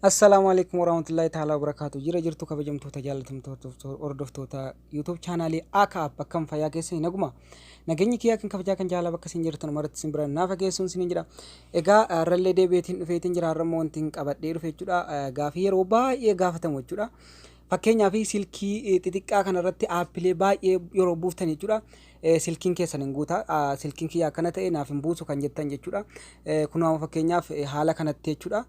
Assalaamu alaikum warahmatullahi ta'ala wabarakaatu. Jira jirtu, kabajamtoota, jaalatamtoota hordoftoota YouTube chaanaalii Aka App, akkam fayyaa keessanii? Naguma nageenyi kiyyaa kan kabajaa kan jaalala bakka isin jirtan maratti isin bira naafa geessuun isiniin jira. Egaa har'allee deebi'eetiin dhufeetiin jira. Har'ammoo wanti hin qabadhee dhufe jechuudha. Gaafii yeroo baay'ee gaafatamu jechuudha. Fakkeenyaaf, silkii xixiqqaa kanarratti aappilee baay'ee yeroo buuftan jechuudha. Silkiin keessan hin guuta. Silkiin kiyya akkana ta'e naaf hin buusu kan jettan jechuudha. Kunoo fakkeenyaaf haala kanatti jechuudha.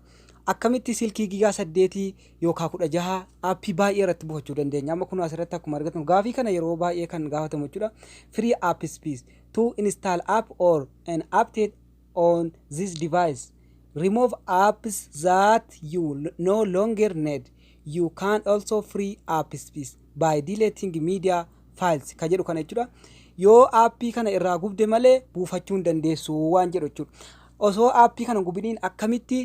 Akkamitti silkii gigaa 8 yookaan 16 aappii baay'ee irratti buufachuu dandeenya? Amma kun asirratti akkuma argatan gaafii kana yeroo baay'ee kan gaafatamu jechuudha. Free app space to install app or an update on this device. Remove apps that you no longer need. You can also free app space by deleting media files ka jedhu kana jechuudha. Yoo aappii kana irraa gubde malee buufachuu hin dandeessu waan jedhu jechuudha. Osoo aappii kana gubiniin akkamitti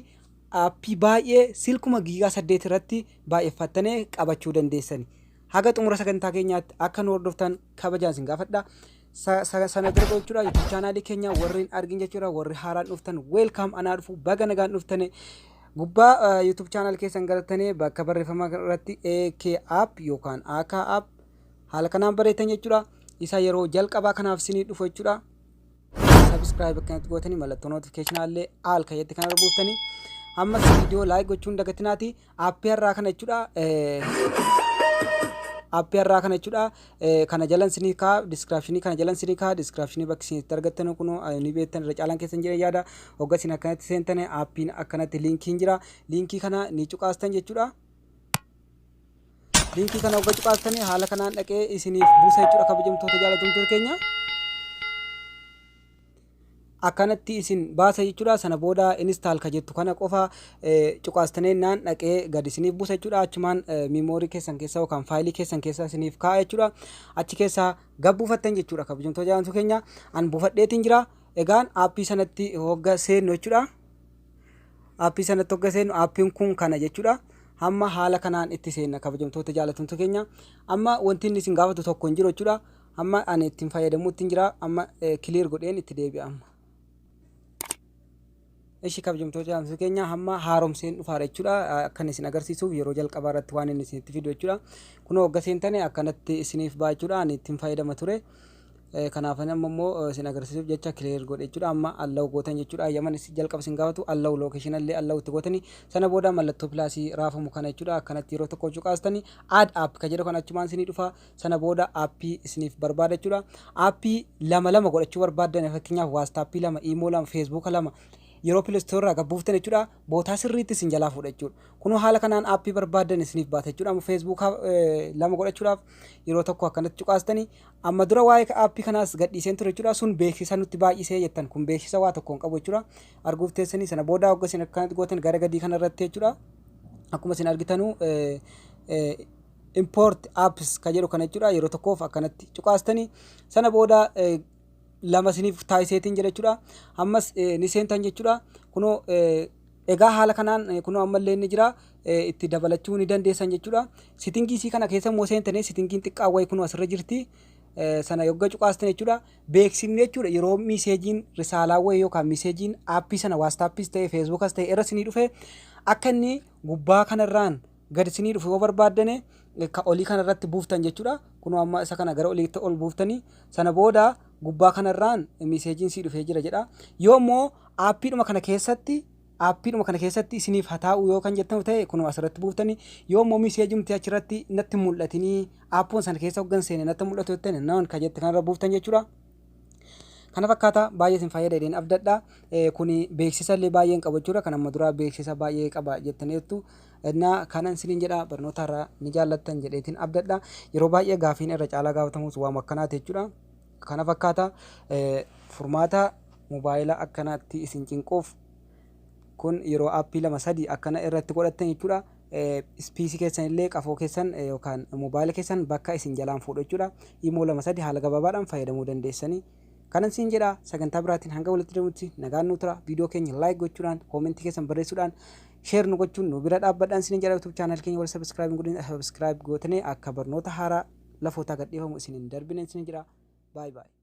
aappii baay'ee silkuma giigaa 8 irratti baay'effattanii qabachuu dandeessani? Haga xumura sagantaa keenyaatti akka nu hordoftan kabajaan isin gaafadha. Sana dura jechuudha, YouTube chaanaalii keenya warri hin argin jechuudha, warri haaraan dhuftan, welcome, anaa dhufu, baga nagaan dhuftane. Gubbaa YouTube channel keessan galatanii bakka barreeffama irratti AK App yookaan AK App haala kanaan barreessan jechuudha. Isa yeroo jalqabaa kanaaf isinii dhufu jechuudha. Subscribe akkanatti gootanii, mallattoo notification illee all kayyatti kana buuftanii, ammas viidiyoo like gochuun dagatinaati. Aappii har'aa kana jechuudha. Aappii har'aa kana jechuudha. Kana jalan sinii kaa description, kana jalan sinii kaa description, bakki isinitti argattan kun ni beektan, irra caalaan keessan jedhee yaada. Hogga isin akkanatti seentane aappiin akkanatti liinkiin jira. Liinkii kana ni cuqaastan jechuudha. Liinkii kana hogga cuqaastanii haala kanaan dhaqee isiniif buusa jechuudha, kabajamtoota, jaalatamtoota keenya. Akkanatti isin baasa jechuudha. Sana booda install ka jettu kana qofa cuqaastanii naan dhaqee gadi isiniif buusa jechuudha. Achumaan memory keessan keessa yookaan faayilii keessan keessa isiniif kaa'a jechuudha. Achi keessaa gad buufattan jechuudha. Kabajamtoota, jaalamtuu keenya, an buufadheetiin jira. Egaan aappii sanatti hogga seennu jechuudha. Aappii sanatti hogga seennu aappiin kun kana jechuudha. Hamma haala kanaan itti seenna, kabajamtoota, jaalatamtoota keenya. Amma wanti inni isin gaafatu tokko hin jiru jechuudha. Amma ani ittiin fayyadamuutti hin jira. Amma clear godheen itti deebi'a amma. Ishi, kabajamtoota, jaalamtoota keenya, hamma haaromseen dhufaadha jechuudha. Akkan isin agarsiisuuf yeroo jalqabaa irratti waan inni isinitti fidu jechuudha. Kunoo hogga seentane akkanatti isiniif ba'a jechuudha. Ani ittiin fayyadama ture. Kanaaf amma immoo isin agarsiisuuf jecha clear godhe jechuudha. Amma allow gootan jechuudha. Ayyaman jalqaba isin gaafatu allow, location illee allow itti gootanii, sana booda mallattoo plus raafamu kana jechuudha. Akkanatti yeroo tokko cuqaastanii add app ka jedhu kan achumaan isinii dhufa. Sana booda aappii isiniif barbaada jechuudha. Aappii lama lama godhachuu barbaaddan, fakkeenyaaf WhatsAppii lama, Imo lama, Facebooka lama, yeroo Play Store irraa gabbuuftan jechuudha, bootaa sirriitti isin jalaa fuudha jechuudha. Kunoo haala kanaan aappii barbaaddan isiniif baata jechuudha. Amma Facebooka lama godhachuudhaaf yeroo tokko akkanatti cuqaastanii, amma dura waa'ee aappii kanaas gadhiiseen ture jechuudha. Sun beeksisa nutti baay'isee jettan, kun beeksisa waa tokko hin qabu jechuudha. Arguuf teessanii sana booda hogga isin akkanatti gootan gara gadii kanarratti jechuudha. Akkuma isin argitanu import apps ka jedhu kana jechuudha, yeroo tokkoof akkanatti cuqaastanii sana booda lama isiniif taasiseetiin jira jechuudha. Ammas ni seentan jechuudha. Kunoo egaa haala kanaan kunoo ammallee inni jira, itti dabalachuu ni dandeessan jechuudha. Setting isii kana keessa immoo seentanii settingiin xiqqaa wayii kunoo asirra jirti. Sana yogga cuqaastan jechuudha. Beeksifni jechuudha, yeroo messageiin risaalaa wayii yookaan messageiin aappii sana, WhatsAppis ta'e Facebookas ta'e, irra isinii dhufe akka inni gubbaa kanarraan gad isinii dhufu yoo barbaaddane ka olii kanarratti buuftan jechuudha. Kunoo amma isa kana gara oliitti ol buuftanii sana booda gubbaa kanarraan messageiin sii dhufee jira jedha. Yoo immoo aappiidhuma kana keessatti isiniif haa taa'u yoo kan jettamu ta'e, kunoo asirratti buuftanii, yoo immoo messageumti achirratti natti mul'atinii aappoon sana keessa hoggan seene natti mul'atu jettani, none ka jette kanarra buuftan jechuudha. Kana fakkaata, baay'ee isin fayyada jedheen abdadha. Kuni beeksisa illee baay'ee hin qabu jechuudha. Kan amma duraa beeksisa baay'ee qaba jettaniirtu. Innaa kanan isiniin jedha, barnoota irraa ni jaallattan jedheetiin abdadha. Yeroo baay'ee gaafiin irra caalaa gaafatamus waama akkanaati jechuudha. Kana fakkaata furmaata mobaayila akkanatti isin cinquuf kun, yeroo aappii lama sadi akkana irratti godhattan jechuudha. Space keessan illee, qafoo keessan yookaan mobaayila keessan bakka isin jalaan fuudhu jechuudha. Imo lama sadi haala gabaabaadhaan fayyadamuu dandeessanii. Kanan siin jedha, sagantaa biraatiin hanga walitti deemutti nagaan nu tura. Viidiyoo keenya like gochuudhaan, comment keessan barreessuudhaan, share nu gochuun nu bira dhaabbadhaan siin jedha. YouTube channel keenya wal subscribe godhin, subscribe gootanii akka barnoota haaraa lafootaa gadhiifamu isin hin darbine siin jedha. Bye bye.